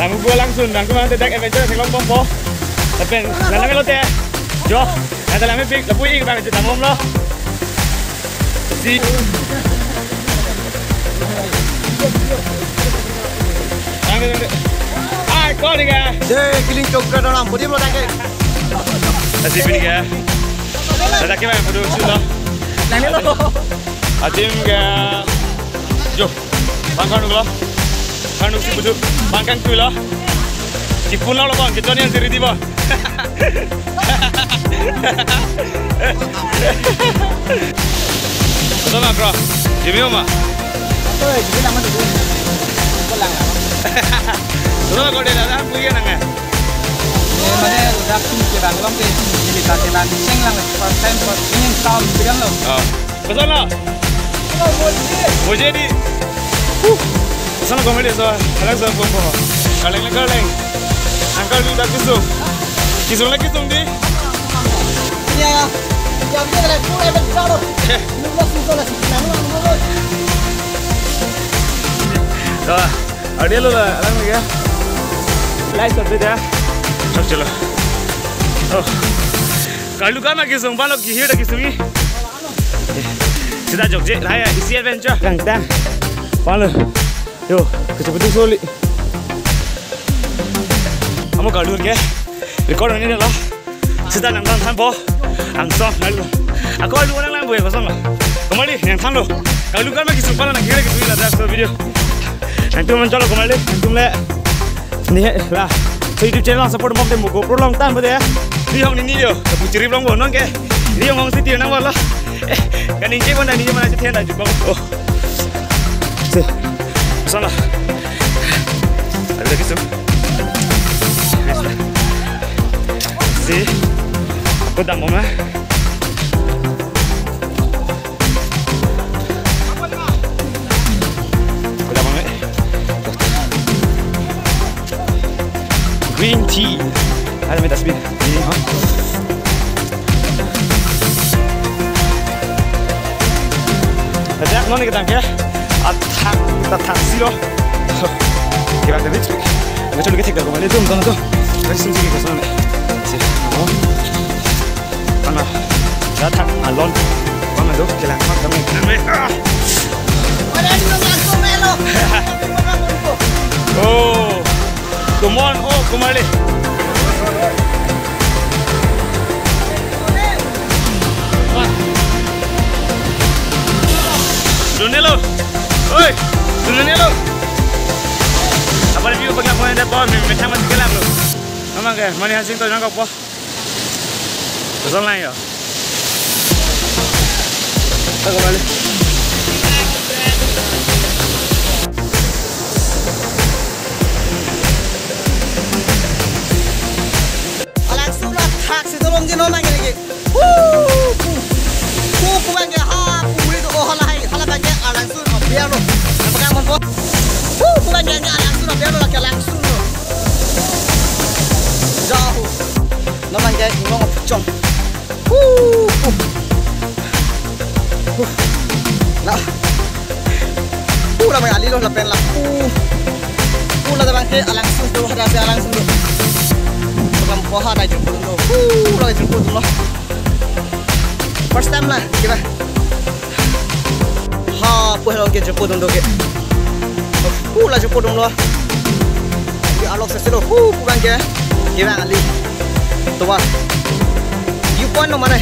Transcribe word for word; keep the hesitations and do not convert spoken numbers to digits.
Tangku langsun, tangku mang tedak adventure theklong bompo. Lapen, lalang lo te. Jo, ada lami pik, lapu ing bang, juta mom lo. Si. Tangku, tangku. Ai, kau ni ka? Deh, kiling chokra dalam, pudi lo tangke. Asi pin ka? Ada kira yang pudun sih lo. Nang ni lo. Adim ka? Jo. Bang kangduk lo. Kangduk si pudun. Bang kangtui lo. Chipun lo lo bang. Kita ni yang siri di bang. Betul nggak, bro? Jimmy oma. Oi, Jimmy nama dulu. Pulang lah. Betul nggak kalau dia datang, punya nang ya? Eh, mana udah pun kita belum ke kita kita sing lang first time first ini tahun bilang lo. Oh. Koson lo? Mujhe di. Huh. Koson lo comedy so, alang so ko ko. Kaleng le kaleng. Uncle di dak kisung. Kisung le kisung di. Ya, ya. Ya, dia le pura betul. Eh. Lu lo susah lah sih. Nanu nanu lo. Tuh, ada lo lah, alang lagi ya. Live shot beda. Sok chalo. Oh. Karlu kan lagi sung, balok gihir lagi sungi. Sita jokje, raya isi adventure. Kang ta. Palo. Yo, kecil betul soli. Kamu karlu ke? Record ini lo. Sita nang than than po. Angsong karlu. Ako karlu nang lang boy kosong lo. Kembali yang than lo. Karlu kan lagi sung, palo nang gihir lagi sungi lah, that's the video. Nangtum mencolok kembali. Nangtum le. Ni he la. So YouTube channel support mok dem GoPro long tan bade. Ni hong ni ni yo. Kapu chiri long bo non ke. Ni hong hong si tir nang wala. Eh, kan inje bon ni mana si thenda jubang. Oh. Si. Sana. Ada kisung. Si. Aku dam mama. Green tea. Ada minta speed. Ini, ha? Ada non kita ke? Athak, athak silo. Kita ada speed. Macam kita tiga koma lima tu, tu. Terus sini kita sana. Si. Oh. Mana? Datang alon. Mana tu? Kelang mat kami. Kami. Ah! Oh, come on, oh, kumali. Dunelo. Oi, dunelo. Apa review bagi apa yang dapat? Mami, mami, sama sikit lah, bro. Mama ke, mani hasing tu nangkap po. Kosong lang yo. Ako balik. Alang sula thak si tolong jeno mang lagi. Hu, hu. Hu, hu, bang ke ha, hu, hu, oh, hala hai, hala bang ke alang sun, oh, biar lo. Apa kamu po? Hu, hu, bang ke alang sun, oh, biar lo, lagi alang sun lo. Jauh. Naman ke ingong apchong. Huh, huh. Huh. Nah. Huh, la bang ali lo lapen la. Huh. Huh, la bang ke alang sun do, ada si alang sun do. Program poha dai jumpo do. Huh, la jumpo do lo. First time la, kiba. Ha, pu helong ke jumpo dun do ke. Pu la jumpo dun lo. Di alok sesi lo, pu pu bang ke. Ke bang ali. Tovar. View point lo mana?